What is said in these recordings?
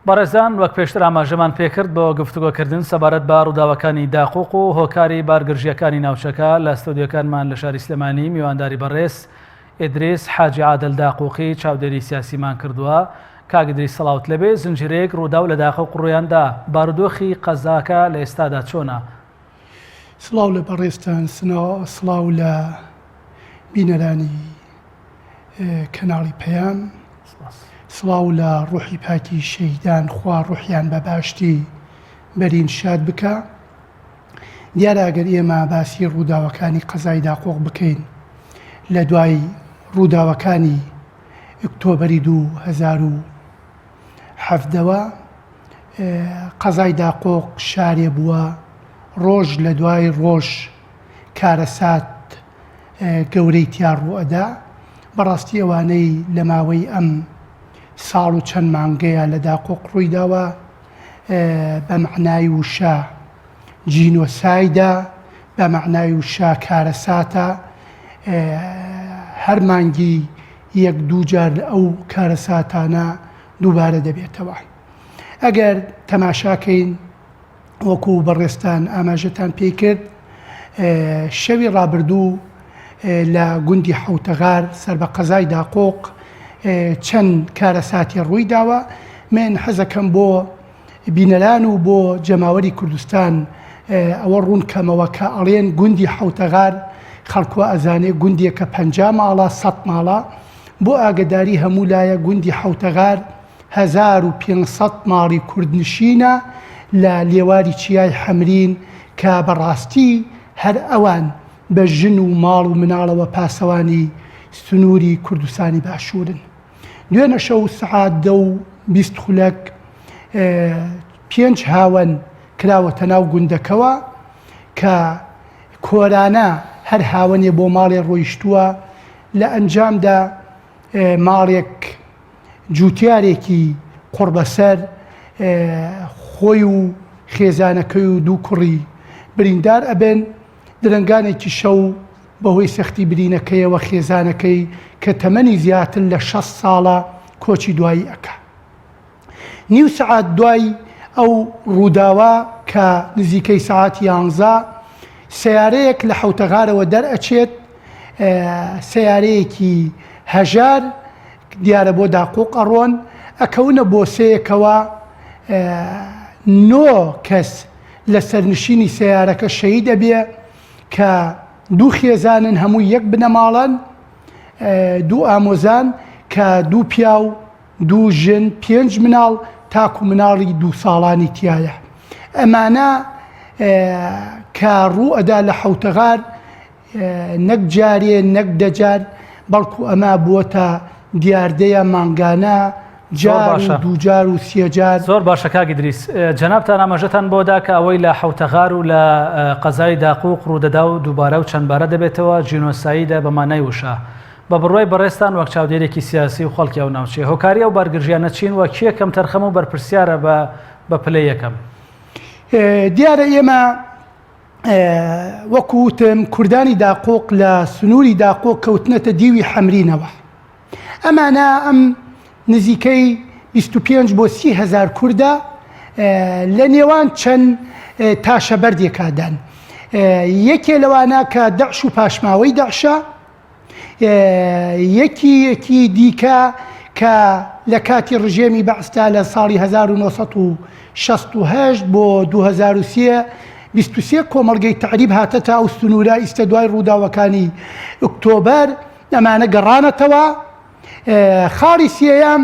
بەڕێزان وەک پێشتر ئاماژەمان پێکرد بۆ گفتوگۆکردن سەبارەت بە ڕووداوەکانی داقوق و هۆکاری بارگرژییەکانی ناوچەکە لە ستۆدیۆکانمان لە شاری سلێمانی میوانداری بەڕێز ئیدریس حاجی عادل داقوقی چاودێری سیاسیمان کردووە. کاک ئیدریس سڵاوت لێبێ، زنجیرەیەک ڕووداو لە داقوق ڕوویاندا، بارودۆخی قەزاکە لە ئێستادا چۆنە؟ سڵاو لە بەڕێزتان سڵاو لە بینەرانی کەناڵی پەیام سڵاو لە ڕوحی پاکی شەهیدان خوا ڕوحیان بە باشتی بەرین شاد بکە دیارە ئەگەر ئێمە باسی ڕووداوەکانی قەزای داقۆق بکەین لە دوای ڕووداوەکانی ئۆکتۆبەری 2017ەوە قەزای داقۆق شارێ بووە ڕۆژ لە دوای ڕۆژ کارەسات گەورەی تیا ڕووئەدا، بەڕاستی ئەوانەی لە ماوەی ئەم ساڵ و چەند مانگەیا لە داقوق ڕوویداوە بە مەعنای وشە جینۆسایدە، بە مەعنای وشە کارەساتە، هەر مانگی یەک دوو جار ئەو کارەساتانە دووبارە دەبێتەوە. ئەگەر تەماشاکەین وەکو بەڕێزتان ئاماژەتان پێی کرد شەوی ڕابردوو لە گوندی حوتەغار سەر بە قەزای داقۆق چەند کارەساتی ڕووی داوە من حەزەکەم بۆ بینەران و بۆ جەماوەری کوردستان ئەوە ڕوون کەمەوە کە ئەڵێن گوندی حوتەغار خەڵکوە ئەزانێ گوندێکە پ ماڵە سە ماڵە بۆ ئاگداری هەموو لایە گوندی حوتەغار 1500 ماڵی کوردنشینە لە لێواری چیای حەمرین کە بە ڕاستی هەر ئەوان بە ژن و ماڵ و مناڵەوە پاسەوانی سنووری کوردستانی باشوورن. دوێنە شەو سەعات دە و 20 خولەک پێنج هاوەن کراوەتە ناو گوندەکەوە کە کۆرانە هەر هاوەنێ بۆ ماڵێ ڕۆیشتووە لە ئەنجامدا ماڵێک جووتیارێکی قوڕبەسەر خۆی و خێزانەکەی و دوو کوڕی بریندار ئەبن، درەنگانێکی شەو بەهۆی سەختی برینەکەیەوە خێزانەکەی کە تەمەنی زیاتر لە 60 ساڵە کۆچی دوایی ئەکا. نیو سەعات دوای ئەو ڕووداوە کە نزیکەی سەعات یانزە سەیارەیەک لە حەوتەغارەوە دەرئەچێت سەیارەیەکی هەژار دیارە بۆ داقوق ئەڕۆن ئەکەونە بۆسەیەکەوە نۆ کەس لە سەرنشینی سەیارەکە شەهید ئەبێ کە دوو خێزانن هەموو یەک بنەماڵەن دوو ئامۆزان کە دوو پیاو دوو ژن پێنج مناڵ تاکو مناڵی دوو ساڵانی تایە ئەمانە کە ڕوو ئەدا لە حوتەغار نەک جارێ نەک دەجار بەڵکو ئەمە بووەتە دیاردەیە مانگانە جار و دووجار و سێجار. زۆر باشە کاک ئیدریس جەنابتان ئاماژەتان بۆ دا کە ئەوەی لە حەوتەغار و لە قەزای داقوق ڕوودەدا و دووبارە و چەندبارە دەبێتەوە جینۆسایدە بە مانای وشە. بە بڕوای بەڕێزتان وەک چاودێرێکی سیاسی و خەڵکی ئەو ناوچەیە هۆکاری ئەو بارگرژیانە چین و کێ کەمتەرخەم و بەرپرسیارە بە بە پلەی یەکەم؟ دیارە ئێمە وەکو وتم کوردانی داقۆق لە سنووری داقۆق کەوتنەتە دیوی حەمرینەوە ئەمانە ئەم نزیکەی 25 بۆ 30 هزار کوردە لە نێوان چەند تاشە بەردێکادان یەکێ لەوانە کە دەعش و پاشماوەی دەعشە یەکی یەکی دیکە کە لە کاتی ڕژێمی بەعسدا لە ساڵی 1968 بۆ 2003 23 کۆمەڵگەی تەعریب هاتەتە ئەو سنوورە ئیستە دوای ڕووداوەکانی ئۆکتۆبەر ئەمانە گەڕانەتەوە خاڵی سێیەم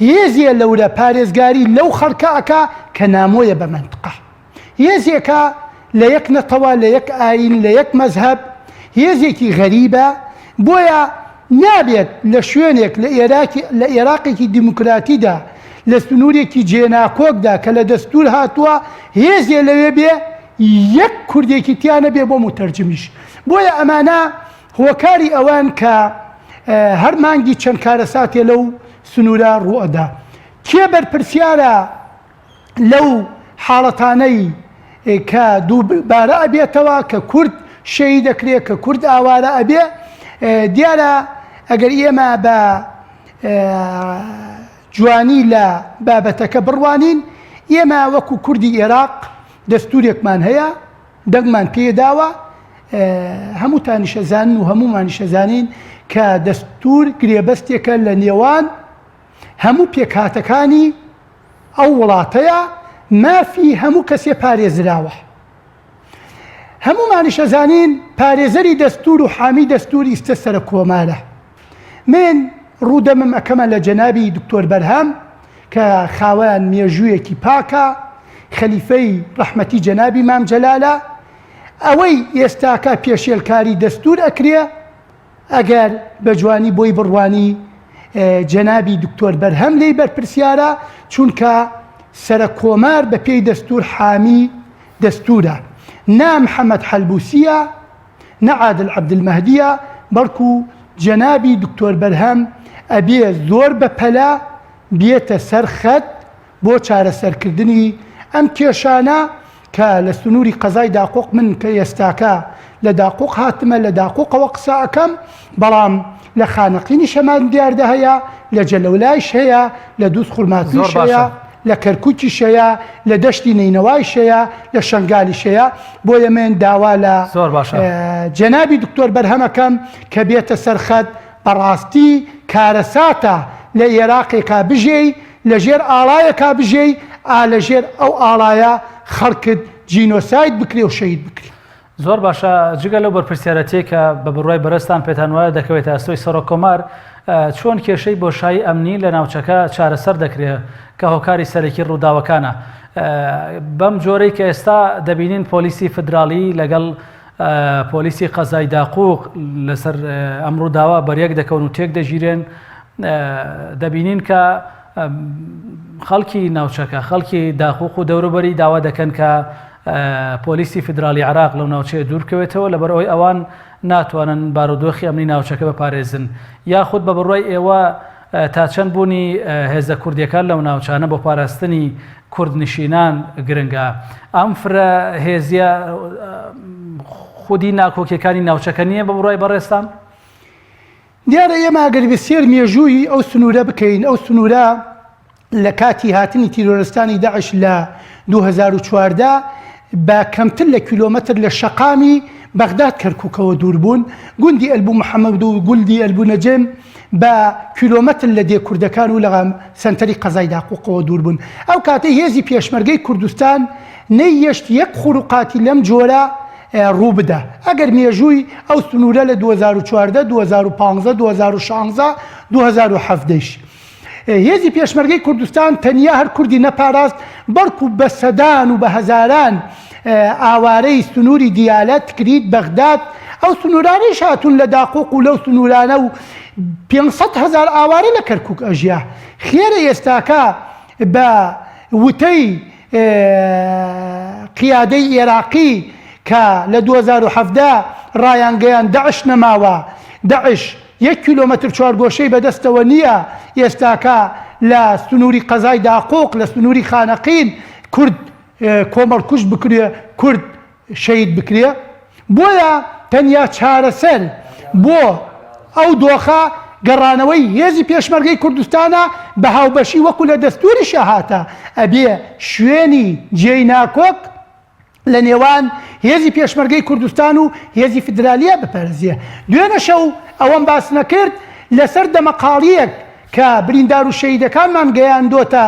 هێزیە لەورە پارێزگاری لەو خەڵکە ئەکا کە نامۆیە بە مەنتقە هێزێکە لە یەک نەتەوە، لە یەک ئایین، لە یەک مەزهەب، هێزێکی غەریبە، بۆیە نابێت لە شوێنێک لە ئێراکی لە ئێراقێکی دیموکراتیدا، لە سنوورێکی جێناکۆکدا کە لە دەستوور هاتووە، هێزێ لەوێ بێ یەک کوردێکی تیا نەبێ بۆ موتەرجمیش. بۆیە ئەمانە هۆکاری ئەوەن کە هەر مانگی چەند کارەساتێ لەو سنوورە ڕووئەدا. کێ بەرپرسیارە؟ لەو حاڵەتانەی کە دووبارە ئەبێتەوە کە کورد شەهید دەکرێ کە کورد ئاوارە ئەبێ دیارە ئەگەر ئێمە بە. جوانی لە بابەتەکە بڕوانین، ئێمە وەکو کوردی ئێراق دەستوورێکمان هەیە، دەنگمان پێ داوە، هەمووتانیش ئەزانن و هەموومانیش ئەزانین کە دەستوور گرێبەستێکە لە نێوان هەموو پێکهاتەکانی ئەو وڵاتەیە، مافی هەموو کەسێ پارێزراوە. هەموومانیش ئەزانین پارێزەری دەستوور و حامی دەستوور ئیستە سەرەک کۆمارە. من ڕوو دەمم ئەکەمە لە جەنابی دکتۆر بەرهەم کە خاوەن مێژوویەکی پاکە، خەلیفەی ڕەحمەتی جەنابی مام جەلالە، ئەوەی ئێستاکە پێشێلکاری دەستوور ئەکرێ ئەگەر بە جوانی بۆی بڕوانی جەنابی دکتۆر بەرهەم لێی بەرپرسیارە، چونکە سەرەک کۆمار بە پێی دەستوور حامی دەستوورە نە محەمەد حەلبوسیە نە عادل عەبدولمەهدیە بەڵکو جەنابی دکتۆر بەرهەم ئەبێ زۆر بە پەلە بێتە سەر خەت بۆ چارەسەرکردنی ئەم کێشانە کە لە سنووری قەزای داقوق من کە ئێستاکە لە داقوق هاتمە لە داقوقەوە قسە ئەکەم بەڵام لە خانەقینیش هەمان دیاردە هەیە لە جەلەولایش هەیە لە دووز خورماتووش زۆر هەیە باشە. لە کەرکوکیش هەیە لە دەشتی نەینەوایش هەیە لە شەنگالیش هەیە بۆیە من داوا لە زۆر باشە. جەنابی دکتۆر بەرهەم ئەکەم کە بێتە سەر خەت بەڕاستی کارەساتە لە ئێراقێکا بژێی لە ژێر ئاڵایەکا بژێی ئا لە ژێر ئەو ئاڵایە خەڵکت جینۆساید بکرێ و شەهید بکرێ. زۆر باشە جگە لەو بەرپرسیارەتیەی کە بە بڕوای بەڕێزتان پێتان وایە دەکەوێتە ئەستۆی سەرۆک کۆمار، چۆن کێشەی بۆشایی ئەمنی لە ناوچەکە چارەسەر دەکرێ کە هۆکاری سەرەکی ڕووداوەکانە؟ بەم جۆرەی کە ئێستا دەبینین پۆلیسی فدراڵی لەگەڵ پۆلیسی قەزای داقوق لەسەر ئەم ڕووداوە بەریەک دەکەون و تێک دەگیرێن دەبینین کە خەڵکی ناوچەکە خەڵکی داقوق و دەوروبەری داوا دەکەن کە پۆلیسی فیدراڵی عێراق لەو ناوچەیە دوور بکەوێتەوە لەبەرئەوەی ئەوان ناتوانن بارودۆخی ئەمنی ناوچەکە بپارێزن یاخود بە بڕوای ئێوە تا چەند بوونی هێزە کوردیەکان لەو ناوچانە بۆ پاراستنی کوردنشینان گرنگە ئەم فرە هێزیە خودی ناکۆکیەکانی ناوچەکە نییە بە بڕوای بەڕێزتان؟ دیارە ئێمە ئەگەر سێر مێژووی ئەو سنوورە بکەین ئەو سنوورە لە کاتی هاتنی تیرۆرستانی داعش لە 2014 بە کەمتر لە کیلۆمەتر لە شەقامی بەغداد کەرکووکەوە دوور بوون، گوندی ئەلبو محەمەد و گوندی ئەلبو نەجم بە کیلۆمەتر لە دێ کوردەکان و لە سەنتەری قەزای داقوقەوە دوور بوون. ئەو کاتەی هێزی پێشمەرگەی کوردستان نەیهێشت یەک خوروقاتی لەم جۆرە ڕوو بدا. ئەگەر مێژووی ئەو سنوورە لە 2014، 2015، 2016، 2017 یش هێزی پێشمەرگەی کوردستان تەنیا هەر کوردی نەپاراست، بەڵکو بە سەدان و بە هەزاران ئاوارەی سنووری دیالە، تکریت، بەغداد، ئەو سنوورانەیش هاتوون لە داقوق و لەو سنوورانە و 500 هەزار ئاوارە لە کەرکووک ئەژیا. خێرە ئێستاکە بە وتەی قیادەی ئێراقی کە لە 2017 ڕایانگەیاند داعش نەماوە، داعش یەک کیلۆمەتر چوارگۆشەی بەدەستەوە نییە، ئێستاکە لە سنووری قەزای داقوق، لە سنووری خانەقین کورد کۆمەڵکوژ بکرێ، کورد شەهید بکرێ. بۆیە تەنیا چارەسەر بۆ ئەو دۆخە گەڕانەوەی هێزی پێشمەرگەی کوردستانە بە هاوبەشی وەکو لە دەستووریشا هاتە، ئەبێ شوێنی جێی ناکۆک، لە نێوان هێزی پێشمەرگەی کوردستان و هێزی فیدرالیە بپەرزێ. دوێنە شەو ئەوەم باس نەکرد، لەسەر دەمەقاڵییەک کە بریندار و شەهیدەکانمان گەیاندۆتە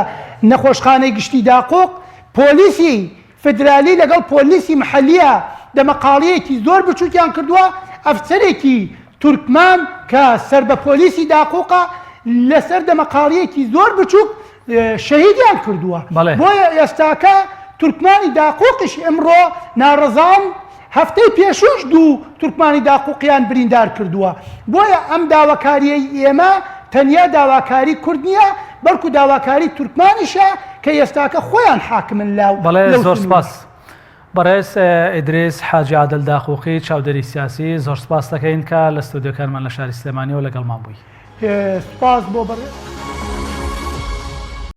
نەخۆشخانەی گشتی داقوق، پۆلیسی فیدرالی لەگەڵ پۆلیسی محەلیە دەمەقاڵییەکی زۆر بچووکیان کردووە، ئەفسەرێکی تورکمان کە سەر بە پۆلیسی داقوقە لەسەر دەمەقاڵییەکی زۆر بچووک شەهیدیان کردووە. بۆیە ئێستاکە تورکمانی داقوقیش ئمڕۆ ناڕەزان، هەفتەی پێشووش دوو تورکمانی داقوقیان بریندار کردووە. بۆیە ئەم داواکارییەی ئێمە تەنیا داواکاری کورد نییە، بەڵکو داواکاری تورکمانیشە کە ئێستاکە خۆیان حاکمن لەو سنوورە. بەڕێز ئیدریس حاجی عادل داقوقی چاودێری سیاسی زۆر سپاست دەکەین کە لە ستۆدیۆکانمان لە شاری سلێمانیەوە لەگەڵمان بووی. سپاس بۆ بەڕێز.